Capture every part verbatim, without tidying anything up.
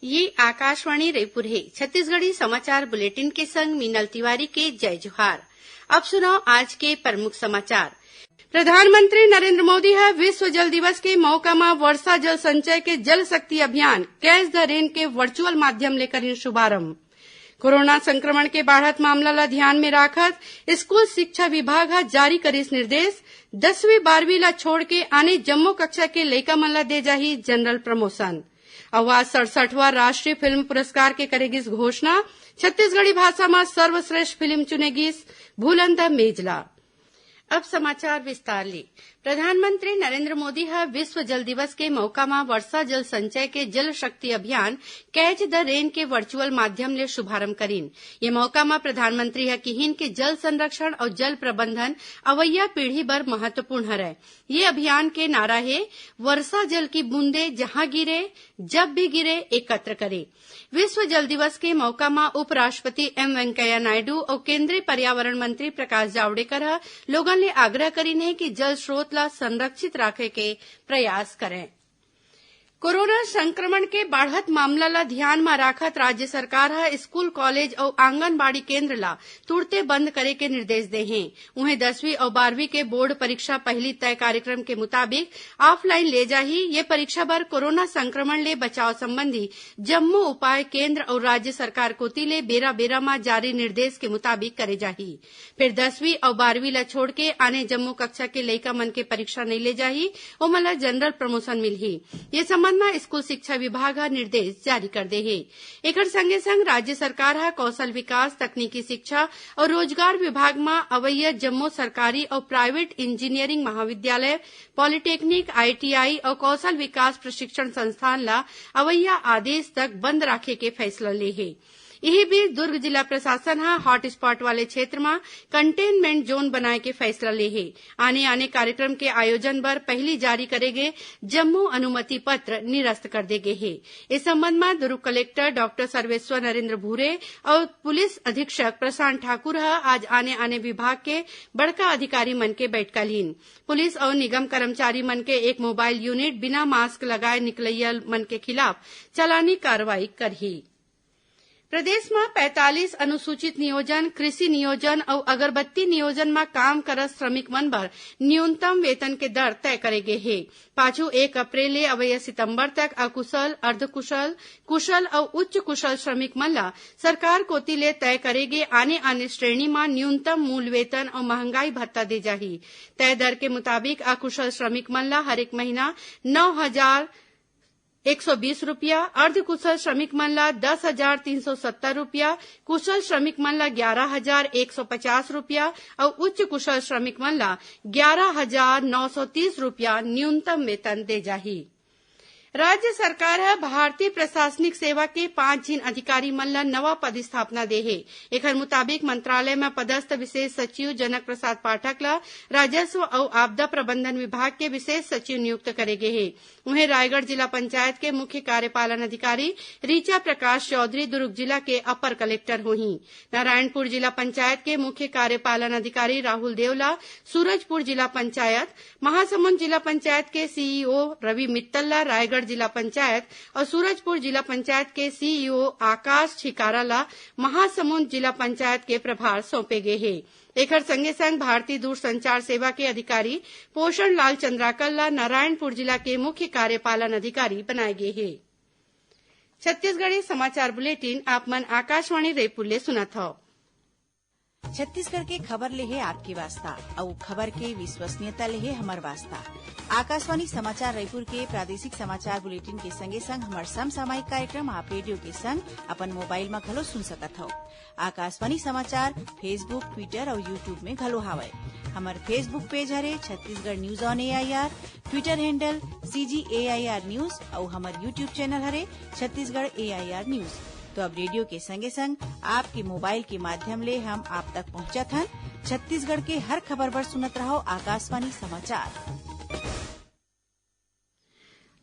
ये आकाशवाणी रायपुर हे। छत्तीसगढ़ी समाचार बुलेटिन के संग मीनल तिवारी के जय जोहार। अब सुनव आज के प्रमुख समाचार। प्रधानमंत्री नरेंद्र मोदी ह विश्व जल दिवस के मौका म वर्षा जल संचय के जल शक्ति अभियान कैच द रेन के वर्चुअल माध्यम ले करिन शुभारंभ। कोरोना संक्रमण के बाढ़त मामला ल ध्यान में राखत स्कूल शिक्षा विभाग ह जारी करिस निर्देश, दसवीं बारहवीं ल छोड़ के आने जम्मो कक्षा के लइका मन ल दे जाही जनरल प्रमोशन। अउ आज सड़सठवां राष्ट्रीय फिल्म पुरस्कार के करे गिस घोषणा, छत्तीसगढ़ी भाषा म सर्वश्रेष्ठ फिल्म चुने गिस भूलन द मेजला। अब समाचार विस्तार ले। प्रधानमंत्री नरेंद्र मोदी ह विश्व जल दिवस के मौका म वर्षा जल संचय के जल शक्ति अभियान कैच द रेन के वर्चुअल माध्यम ले शुभारंभ करिन। ये मौका म प्रधानमंत्री ह किहिन के जल संरक्षण अउ जल प्रबंधन अवइया पीढ़ी बर महत्वपूर्ण हरय। ये अभियान के नारा हे, वर्षा जल की बूंदे जहां गिरे, जब भी गिरे, एकत्र करे। विश्व जल दिवस के मौका म उपराष्ट्रपति एम वेंकैया नायडू अउ केंद्रीय पर्यावरण मंत्री प्रकाश जावड़ेकर ह लोगन ले आग्रह करिन हे कि जल स्रोत ल संरक्षित राखे के प्रयास करें। कोरोना संक्रमण के बाढ़त मामला ल ध्यान म राखत राज्य सरकार ह स्कूल, कॉलेज अउ आंगनबाड़ी केंद्र ल तुरते बंद करे के निर्देश दे हे। उहें, दसवीं अउ बारहवीं के बोर्ड परीक्षा पहिली तय कार्यक्रम के मुताबिक ऑफलाइन ले जाही। ये परीक्षा बर कोरोना संक्रमण ले बचाव संबंधी जम्मो उपाय केंद्र अउ राज्य सरकार कोति ले बेरा-बेरा म जारी निर्देश के मुताबिक करे जाही। फेर दसवीं अउ बारहवीं ल छोड़ के आने जम्मो कक्षा के लइका मन के परीक्षा नइ ले जाही, ओमन ल जनरल प्रमोशन मिलही। ये संबंध म स्कूल शिक्षा विभाग ह निर्देश जारी कर दे हे। एखर संगे संग राज्य सरकार ह कौशल विकास, तकनीकी शिक्षा अउ रोजगार विभाग म अवइया जम्मो सरकारी अउ प्राइवेट इंजीनियरिंग महाविद्यालय, पॉलिटेक्निक, आईटीआई अउ कौशल विकास प्रशिक्षण संस्थान ल अवइया आदेश तक बंद राखे के फैसला ले हे। इही बीच, दुर्ग जिला प्रशासन ह हॉटस्पॉट वाले क्षेत्र म कंटेनमेंट जोन बनाए के फैसला ले हे। आने-आने कार्यक्रम के आयोजन बर पहिली जारी करे गे जम्मो अनुमति पत्र निरस्त कर दे गे हे। ए संबंध म दुर्ग कलेक्टर डॉक्टर सर्वेश्वर नरेंद्र भूरे अउ पुलिस अधीक्षक प्रशांत ठाकुर ह आज आने-आने विभाग के बड़का अधिकारी मन के बैठका लीन। पुलिस अउ निगम कर्मचारी मन के एक मोबाइल यूनिट बिना मास्क लगाए निकलइया मन के खिलाफ चालानी कार्रवाई करही। प्रदेश म पैंतालीस अनुसूचित नियोजन, कृषि नियोजन अउ अगरबत्ती नियोजन म काम करत श्रमिक मन बर न्यूनतम वेतन के दर तय करे गे हे। पाछू एक अप्रैल ले अवइया सितंबर तक अकुशल, अर्धकुशल, कुशल अउ उच्च कुशल श्रमिक मन ल सरकार कोति ले तय करे गे आने-आने श्रेणी म न्यूनतम मूल वेतन अउ महंगाई भत्ता दे जाही। तय दर के मुताबिक अकुशल श्रमिक मन ल हरेक महीना नौ हजार एक सौ बीस रुपया, अर्धकुशल श्रमिक मन ला दस हजार तीन सौ सत्तर रुपया, कुशल श्रमिक मन ला ग्यारह हजार एक सौ पचास रुपया अउ उच्च कुशल श्रमिक मन ला ग्यारह हजार नौ सौ तीस रुपया न्यूनतम वेतन दे जाही। राज्य सरकार ह भारतीय प्रशासनिक सेवा के पांच झिन अधिकारी मन ला नवा पदस्थापना दे हे। एखर मुताबिक मंत्रालय म पदस्थ विशेष सचिव जनक प्रसाद पाठक ला राजस्व अउ आपदा प्रबंधन विभाग के विशेष सचिव नियुक्त करे गे हे। उहें, रायगढ़ जिला पंचायत के मुख्य कार्यपालन अधिकारी ऋचा प्रकाश चौधरी दुर्ग जिला के अपर कलेक्टर होही। नारायणपुर जिला पंचायत के मुख्य कार्यपालन अधिकारी राहुल देवला सूरजपुर जिला पंचायत, महासमुंद जिला पंचायत के सीईओ रवि मित्तल ला रायगढ़ जिला पंचायत अउ सूरजपुर जिला पंचायत के सीईओ आकाश छिकारा ला महासमुंद जिला पंचायत के प्रभार सौंपे गे हे। एखर संगे संग भारतीय दूरसंचार सेवा के अधिकारी पोषण लाल चंद्राकर ला नारायणपुर जिला के मुख्य कार्यपालन अधिकारी बनाए गे हे। छत्तीसगढ़ी समाचार बुलेटिन आप मन आकाशवाणी रायपुर ले सुनत हव। छत्तीसगढ़ के खबर ले हे आपके वास्ता, अउ खबर के विश्वसनीयता ले हे हमर वास्ता। आकाशवाणी समाचार रायपुर के प्रादेशिक समाचार बुलेटिन के संगे संग हमर समसामयिक कार्यक्रम आप रेडियो के संग अपन मोबाइल म घलो सुन सकत हव। आकाशवाणी समाचार Facebook, Twitter अउ YouTube में घलो हावय। हमर Facebook पेज हरे Chhattisgarh news on AIR, Twitter handle CG AIR news अउ हमर YouTube चैनल हरे छत्तीसगढ़ एआईआर न्यूज। तो अब रेडियो के संगे संग आपके मोबाइल के माध्यम ले हम आप तक पहुंचत हन। छत्तीसगढ़ के हर खबर बर सुनत रहव आकाशवाणी समाचार।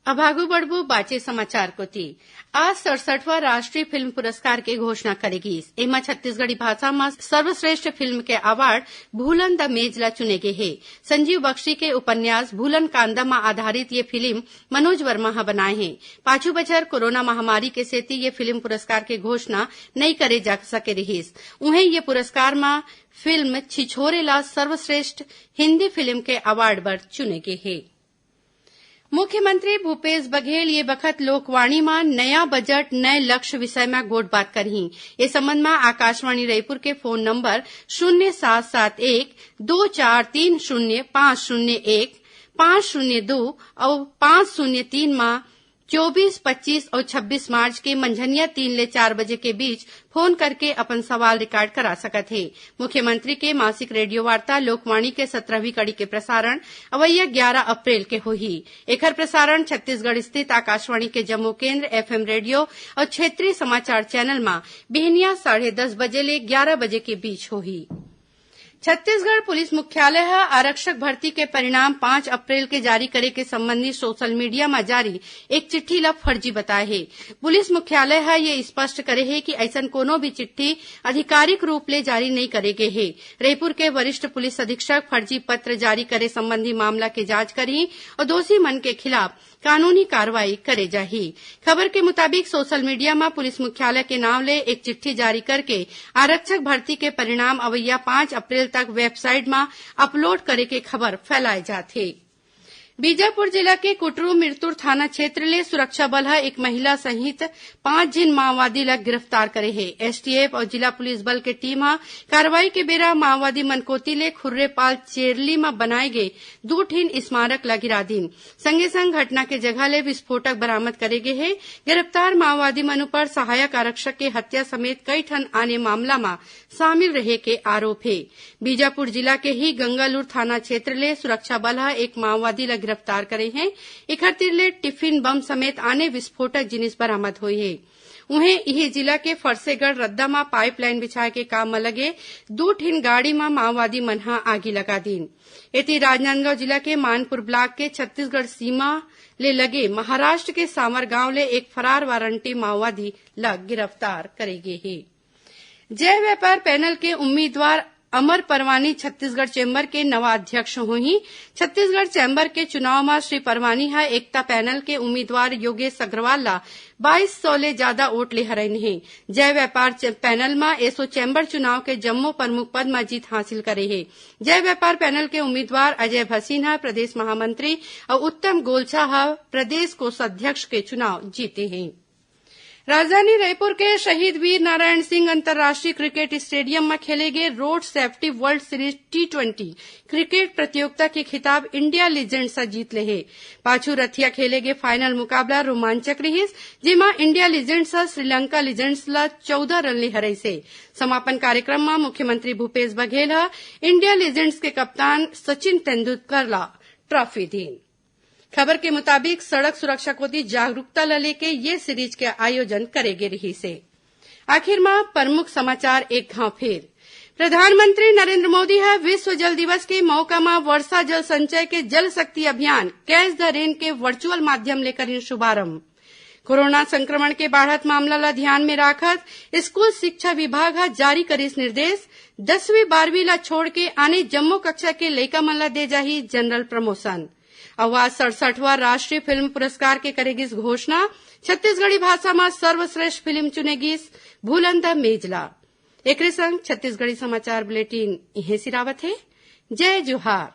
अब आगू बढ़बो बाचे समाचार कोति। आज सड़सठवां राष्ट्रीय फिल्म पुरस्कार के घोषणा करे गीस। एमा छत्तीसगढ़ी भाषा म सर्वश्रेष्ठ फिल्म के अवार्ड भूलन द मेज ल चुने गे हे। संजीव बख्शी के उपन्यास भूलन कांदा म आधारित ये फिल्म मनोज वर्मा ह बनाए हे। पाछू बछर कोरोना महामारी के सेती ये फिल्म पुरस्कार के घोषणा नइ करे जा सके रिहिस। उहें, ये पुरस्कार म फिल्म छिछोरे ल सर्वश्रेष्ठ हिंदी फिल्म के अवार्ड बर चुने गे हे। मुख्यमंत्री भूपेश बघेल ये बखत लोकवाणी म नया बजट, नए लक्ष्य विषय म गोठबात करहीं। ए संबंध म आकाशवाणी रईपुर के फोन नंबर शून्य सात सात एक दो चार तीन शून्य पाँच शून्य एक, पाँच शून्य दो अउ पाँच शून्य तीन म चौबीस, पच्चीस अउ छब्बीस मार्च के मंझनिया तीन ले चार बजे के बीच फोन करके अपन सवाल रिकॉर्ड करा सकत हे। मुख्यमंत्री के मासिक रेडियो वार्ता लोकवाणी के सत्रहवीं कड़ी के प्रसारण अवइया ग्यारह अप्रैल के होही। एखर प्रसारण छत्तीसगढ़ स्थित आकाशवाणी के जम्मो केंद्र, एफएम रेडियो अउ क्षेत्रीय समाचार चैनल म बिहनिया साढ़े दस बजे ले ग्यारह बजे के बीच होही। छत्तीसगढ़ पुलिस मुख्यालय ह आरक्षक भर्ती के परिणाम पाँच अप्रैल के जारी करे के संबंधी सोशल मीडिया म जारी एक चिट्ठी ल फर्जी बताए हे। पुलिस मुख्यालय ह ये स्पष्ट करे हे कि अइसन कोनो भी चिट्ठी आधिकारिक रूप ले जारी नइ करे गे हे। रईपुर के वरिष्ठ पुलिस अधीक्षक फर्जी पत्र जारी करे संबंधी मामला के जांच करही अउ दोषी मन के खिलाफ कानूनी कार्रवाई करे जाही। खबर के मुताबिक, सोशल मीडिया म पुलिस मुख्यालय के नांव ले एक चिट्ठी जारी करके आरक्षक भर्ती के परिणाम अवइया पाँच अप्रैल तक वेबसाइट म अपलोड करे के खबर फैलाए जात हे। बीजापुर जिला के कुटरू मिरतुर थाना क्षेत्र ले सुरक्षा बल ह एक महिला सहित पांच झिन माओवादी ल गिरफ्तार करे हे। एसटीएफ अउ जिला पुलिस बल के टीम ह कार्रवाई के बेरा माओवादी मन कोति ले खुर्रेपाल चेरली म बनाए गे दू ठिन स्मारक ल गिरा दीन। संगे संग घटना के जगह ले विस्फोटक बरामद करे गे हे। गिरफ्तार माओवादी मन ऊपर सहायक आरक्षक के हत्या समेत कई ठन आने मामला म शामिल रहे के आरोप हे। बीजापुर जिला के ही गंगालूर थाना क्षेत्र ले सुरक्षा बल ह एक माओवादी ल गिरफ्तार करे हे। एखर तीर ले टिफिन बम समेत आने विस्फोटक जिनिस बरामद होए हे। उहें, इही जिला के फरसेगढ़ रद्दा म पाइपलाइन बिछाए के काम म लगे दू ठिन गाड़ी म माओवादी मन ह आगी लगा दीन। एती, राजनांदगांव जिला के मानपुर ब्लॉक के छत्तीसगढ़ सीमा ले लगे महाराष्ट्र के सांवर गांव ले एक फरार वारंटी माओवादी ल गिरफ्तार करे गे हे। जय व्यापार पैनल के उम्मीदवार अमर परवानी छत्तीसगढ़ चैम्बर के नवा अध्यक्ष होही। छत्तीसगढ़ चैम्बर के चुनाव म श्री परवानी ह एकता पैनल के उम्मीदवार योगेश अग्रवाल ला बाईस सौ ले जादा वोट ले हरइन हे। जय व्यापार च-, पैनल म एसो चैम्बर चुनाव के जम्मो प्रमुख पद म जीत हासिल करे हे। जय व्यापार पैनल के उम्मीदवार अजय भसीन ह प्रदेश महामंत्री अउ उत्तम गोलछा ह प्रदेश कोषाध्यक्ष के चुनाव जीते हे। राजधानी रायपुर के शहीद वीर नारायण सिंह अंतर्राष्ट्रीय क्रिकेट स्टेडियम म खेले गे road safety world series T twenty cricket प्रतियोगिता के खिताब इंडिया लीजेंड्स ह जीत ले हे। पाछू रथिया खेले गे फाइनल मुकाबला रोमांचक रिहिस, जेमा इंडिया लीजेंड्स ह श्रीलंका लीजेंड्स ल चौदह रन ले हरइस हे। समापन कार्यक्रम म मुख्यमंत्री भूपेश बघेल ह इंडिया लीजेंड्स के कप्तान सचिन तेंदुलकर ल ट्रॉफी दीन। खबर के मुताबिक, सड़क सुरक्षा कोति जागरूकता ल लेके ये सीरीज के आयोजन करे गे रिहिस हे। आखिर म प्रमुख समाचार एक घांव फेर। प्रधानमंत्री नरेंद्र मोदी ह विश्व जल दिवस के मौका म वर्षा जल संचय के जल शक्ति अभियान कैच द रेन के वर्चुअल माध्यम ले करिन शुभारंभ। कोरोना संक्रमण के बाढ़त मामला ल ध्यान में राखत स्कूल शिक्षा विभाग ह जारी करिस निर्देश, दसवीं बारहवीं ल छोड़ के आने जम्मो कक्षा के लइका मन ल दे जाही जनरल प्रमोशन। अउ आज सड़सठवां राष्ट्रीय फिल्म पुरस्कार के करे गिस घोषणा। छत्तीसगढ़ी भाषा म सर्वश्रेष्ठ फिल्म चुने गिस भूलन द मेजला। एकरे संग छत्तीसगढ़ी समाचार बुलेटिन इहें सिरावत हे। जय जोहार।